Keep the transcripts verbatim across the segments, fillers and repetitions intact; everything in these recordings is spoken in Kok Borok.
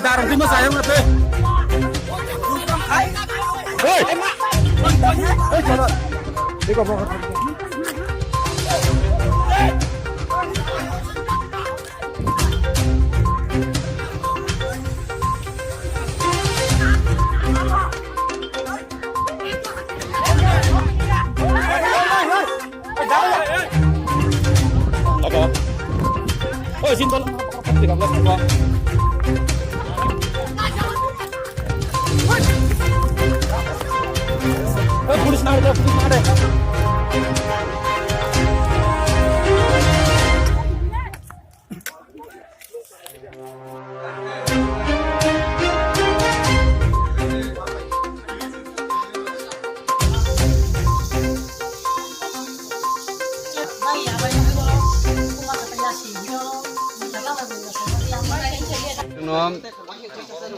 Darang di masa yang lebih. Hei. Hei, jangan. Ini kok mau.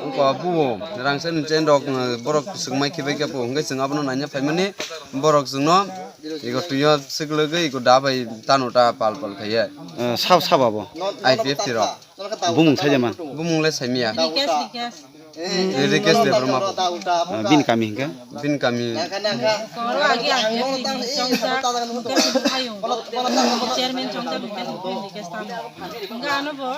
Wngkha buo rangchakni chain rok, borok swngmai khibai khe po hwnkhe chwng abono naina phaimani, borok chwngno ego twio swklwgwi ego da bai tano ta pal pal khaiya. Eh, sab sab abo? I P F T rok. Bumung saija man? Bumung le saimiya. Rikesh, Rikesh. Eh, Rikesh Debbarma. Ah, bini kami hingke? Bini kami. Koro agi agi chini chongjak, Mukesh Mukhayung. Chairman chongjak Mukesh Mukhayung Rikesh tamo. Hingke ano bo,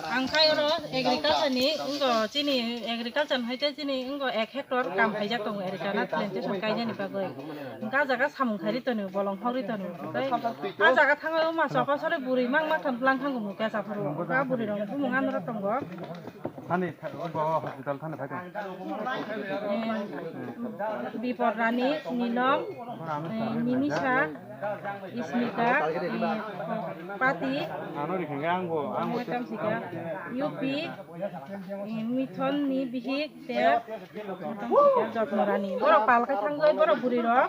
ang khai oro agriculture ni, wngko chini agriculture hai te chini wngko ek hectare kam khaijak tongo agriculture plantation kaijani bagwi. Hingke ah jaga samung khairi tonwi, bolong hokri tonwi. Tei ah jaga thangwi wngma chokol sori bwrwi mang ma thang bwlang thango Mukesh aphuru. Hingke ah bwrwi rok bumung anwra tongo. Thani tha-, bo hospital thani phai tong. Eh, Bipor Rani, Nilom, eh, Nimisha, Ismita, eh, Pati, ano ri khinga ang bo, ang bo eh, tam sika, U P, eh, Mithon ni bihik, te, tam sika, Jotno Rani. Borok pal khai thangwi, borok bwrwi rok,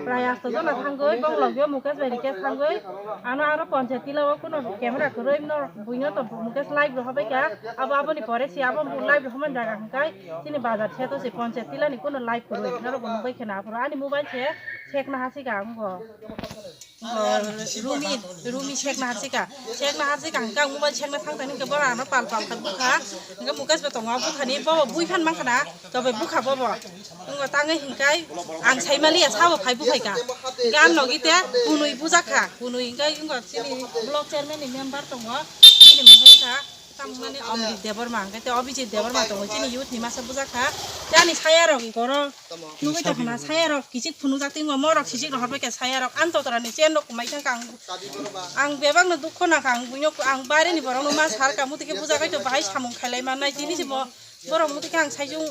prai asto jona thangwi, bong logyo Mukesh bai Rikesh thangwi, ano aro ponchayat tila o kuno camera kwrwi no, buino to Mukesh live rohorbai kha. Abo aboni pore se abo live rohormani jaga hwnkhe chini bazar seto se ponchayat tilani kuno live kwrwi norok bo nukbai kheno aphuru ani mobile se sekna hasika wngkho. Wngkho Rumi, Rumi sekna hasika, sekna hasika hwnkhe ang mobile sekna thang thani hwnkhe borok ano pal pal khe bukha hwnkhe Mukesh bo tongo bukhani bobo bui phan mankha na tobai bukha bobo wngkho tangwi hwnkhe ang saimaliya sabo phai bukhaikha hwnkhe ang logi te kunui bujakha kunui hwnkhe wngkho chini block chairman ni member tongo bini mung wngkha. Tamoni Amrit Debbarma, hwnkhe tei Abhijit Debbarma tongo, chini youth ni masa bujak kha. Tei ani saya rok ikoro nugui tongkha na, saya rok kichik phunukjak, tei morok sichik rohor bai kha saya rok. Ani totra ni chain rok kwmai thang kha ang, ang bebak no dukho nang kha, ang buino, ang baire ni borok no ma sar kha, muti khe bujak khe to bahai samung khailai mannai, tini se bo borok muti khe ang saijung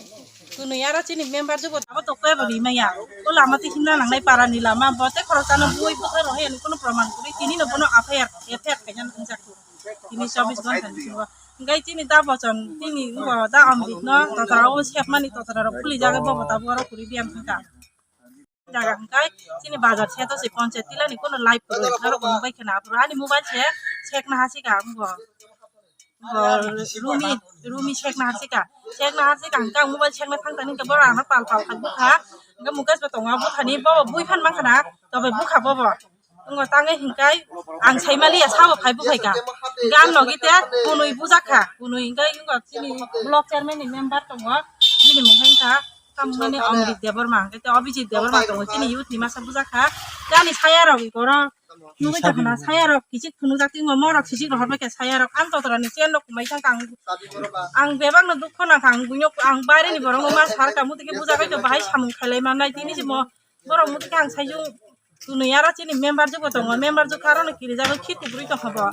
kwnwi ara chini member jugo abo to kebo ri maya. O lama tei himna nangnai para ni lama, bo tei khorok chano bui bwtha rohor ani kuno proman kwrwi, tini no bono F I R, F I R khaina nangjakgo. Tini chobbish ghonta ni bisingo. Hingke chini da bochon, tini bo da Amrit no totra o sepmani totra rok khuli jagwi bobo tabuk oro kwrwi biyang thangkha. Jaga hingke chini bazar seto se ponchayat tilani kono live kwrwi norok bo nugwi kheno aphuru ani mobile se sekna hasika wngbo. Bo Rumi, Rumi sekna hasika. Sekna hasika hingke ang mobile sekna thang thani hingke borok ano pal pal khai bukha. Hingke Mukesh bo tongo bukhani bo bui phan mankha na tobai bukha bobo. Wngkha tangwi hingkai ang saimaliya sabo phai buphaikha. Hingke ang logi te kunui bujakha. Kunui hingkai wngkha chini block chairman ni member tongo. Bini mung khe wngkha tamoni Amrit Debbarma, hingke tei Abhijit Debbarma tongo. Chini youth ni masa bujakha. Tei ani saya rok ikoro nugui tongkha na saya rok kichik phunukjak tongo. Morok sichik rohor bai kha saya rok. Ang totra ni chain rok kwmai thang kha ang. Ang bebak no dukho nang kha ang buino, ang baire ni borok no ma sar kha muti khe bujak bai to bahai samung khailai mannai tini se mo. Borok muti khe ang saijung tunui aro chini member jugo tongo, member jukha aro no kirijagwi khi kubui tongkha bo.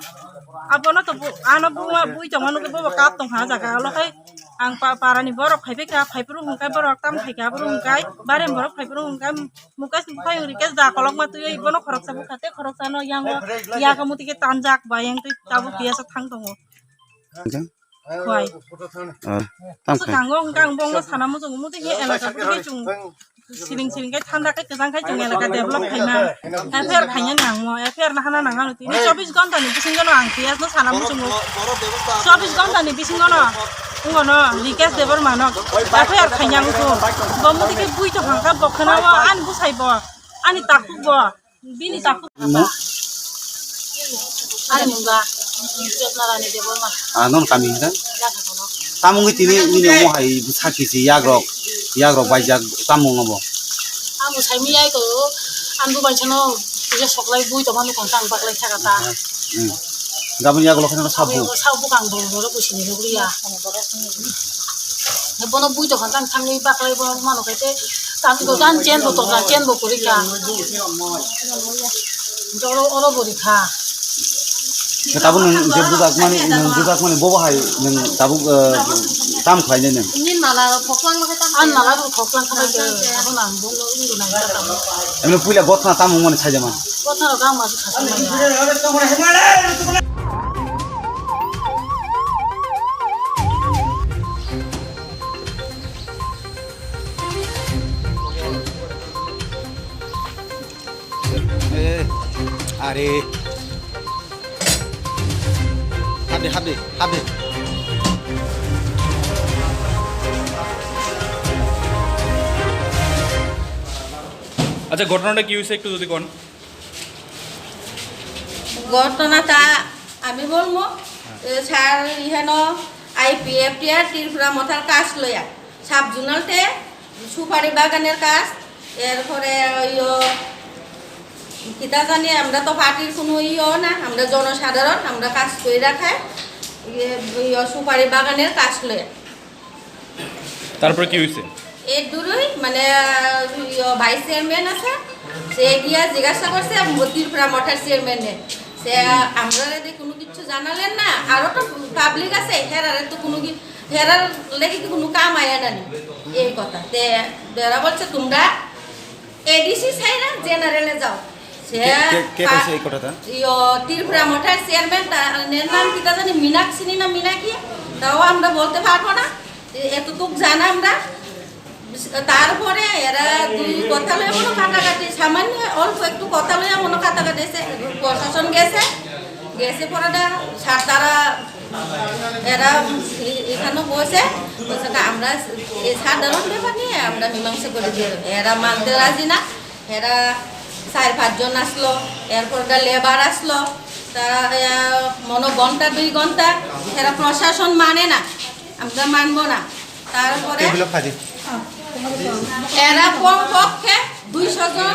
Abono to bu-, ano buma bui tongma nukhe bobo cup tongkha ah jaga, olo khai ang pa-, parani borok phaibai kha, phaiphuru hwnkhai borok tam khaikha, aphuru hwnkhai bareng borok phaiphuru hwnkhai Mukesh phai Rikesh da kolokma twiwi bono khoroksa bukha tei khoroksano yango yago muti khe tanjak ba yang twi tabuk tiyasa thang tongo. Hwnkhe? Khwai. Ah, tamo khe. Swkango hwnkhe ang bongno sana muchungo, muchung khe elaka bwrwi khe chwng siring siring khe thanda khe kwchang khe chwng elaka develop khaima. F I R khaina nangmo, F I R nahana nangano tini chobbish ghonta ni bisingo no ang P S no sana muchungo. Chobbish ghonta ni bisingo no wngkha no Rikesh Debbarma no F I R khaina wngkha. Bo muti khe bui tongkha kha bo khwnao ani bwsai bo ani takhuk bo. Bini takhuk. Mo? Ani mungga, Jotna Rani Debbarma. Ah, non kami hingka? Jaka kono. Tamungwi tini nini omo hai bwsa kisi yagrok, yagrok baijak tamung obo. Ang bo saimiyai ko, ang bo baisano kisa soklai bui tongma nukha ang baklai thaka ta. Hmm. Gabon yagulo kheno sabo. Sabo bukang bo borok bo sini nukliya. Bono bui tongkha ang thangwi baklai bono mano khe te, ang bo gan chen bo tongkha, chen bo kwrwi kha. Oro, oro bo rikha. Tabuk nwng je bujak mani, nwng bujak mani bobo hai nwng tabuk, eh, tam khlainai nwng? Nini mala rok khoklang no khe tam. Ani mala rok khoklang khe bai khe, abo nang bo no wngwi nai khe tam. Emne puila gotha tam wngmani saijama? Gotha rok ang ma khe khasai manya. Eh, are. Habe, habe, habe. আচ্ছা, ঘটনাটা কি হয়েছে একটু যদি কন। ঘটনাটা আমি বলবো, এ, স্যার, এখানে আইপিএফটি আর ত্রিপুরা মথার কাজ লইয়া, সাব জোনালতে সুপারি বাগানের কাজ, এরপরে ওই ও, কিতা জানি, আমরা তো পার্টির কোনো ইয়েও না, আমরা জনসাধারণ, আমরা কাজ করে রাখায়, ইয়ে, ওই ও সুপারি বাগানের কাজ লইয়া। তারপরে কি হইছে? এর দূরই মানে, আহ, ইয়ো, ভাইস চেয়ারম্যান আছে, সে গিয়া জিজ্ঞাসা করছে, উম, ত্রিপুরা মঠের চেয়ারম্যানে। সে, আহ, আমরা যদি কোনো কিছু জানালেন না, আরো তো পাবলিক আছে, হেরারে তো কোনো কি, হেরার লেগে তো কোনো কাম আয় না নি, এই কথা। তে এরা বলছে, "তোমরা এডিসি ছাইরা জেনারেলে যাও।" সে কে, কে, কে পা-, কইছে এই কথাটা? ইয়ো, ত্রিপুরা মঠের চেয়ারম্যান, তা, এর নাম কিতা জানি, মীনাক্ষী না মীনাক্ষী? তাও আমরা বলতে পারবো না। এ-, এতটুক জানা আমরা। তারপরে এরা দুই কথা লইয়া মনে কাটাকাটি, সামান্য অল্প একটু কথা লইয়া মনে কাটাকাটি হয়েছে। প্রশাসন গেছে, গেছে পরে দা স্যার তারা, এরা এ-, এখানে বসে, বলছে, "তা আমরা এই সাধারণ ব্যাপার নিয়ে আমরা মীমাংসা করে দিয়ে দেবো।" এরা মানতে রাজি না। এরা চার পাঁচজন আসলো, এরপর দা লেবার আসলো, তারা, আহ, মনে ঘন্টা দুই ঘন্টা, এরা প্রশাসন মানে না, আমরা মানবো না। তারপরে এরা কমপক্ষে দুইশো জন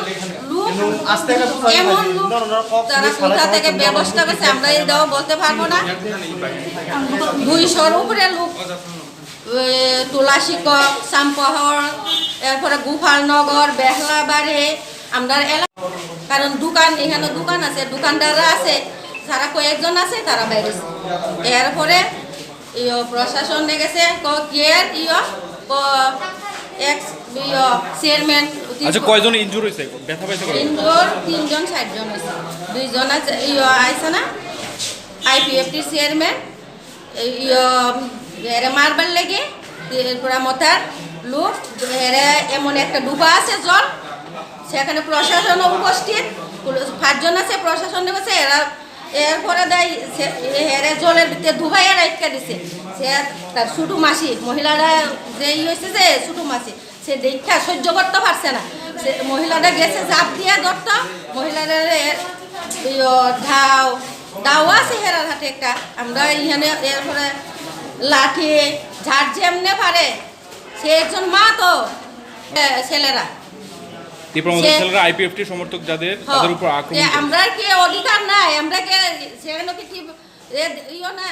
লোক, এমন লোক যারা কোথা থেকে ব্যবস্থা করছে, আমরা এটাও বলতে পারবো না। দুইশোর উপরে লোক, এ, তুলাশিকক, শ্যামপহর, এরপরে গোপালনগর, বেহলাবাড়ি, আমরা এলাকা, কারণ দোকান, এখানে দোকান আছে, দোকানদাররা আছে, যারা কয়েকজন আছে, তারা বাইরে আছে। এরপরে ইয়ো, প্রশাসন দেখেছে, ক-, কে আর ইয়ো, ক-, এক্স, ইয়ো, চেয়ারম্যান, আচ্ছা, কয়জন ইনজুর হয়েছে? ব্যথা পাইছে কয়জন? ইনজুর তিনজন, ষাট জন হয়েছে। দুইজন আছে, ইয়ো, আইছে না, আইপিএফটির চেয়ারম্যান, ইয়ো, এরে মারবার লেগে, ত্রিপুরা মথার লোক, এরে এমন একটা ডুবা আছে জল, সেখানে প্রশাসনও উপস্থিত, পুলিশ পাঁচজন আছে, প্রশাসন নেমেছে, এরা এরপরে দেয় সে, এরে জলের ভিতরে ডুবাইয়া রাখতে দিছে। সে তার ছোট মাসি, মহিলারা যে ই হয়েছে যে ছোট মাসি, সে দেখা সহ্য করতে পারছে না। সে মহিলারা গেছে ঝাঁপ দিয়ে ধরতো, মহিলারা এ-, ইয়ো, ঢাও, ঢাও আছে হেরার হাতে একটা। আমরা এখানে এরপরে লাঠি, ঝাড় যেমনে পারে, সে একজন মা তো, এ, ছেলেরা। ত্রিপুরা মথার সে ছেলেরা আইপিএফটি সমর্থক যাদের, হ। তাদের উপর আক্রমণ এ, করে। আমরা কি অধিকার নাই? আমরা কি সেখানে কি, কি, এ, ইয়ো না?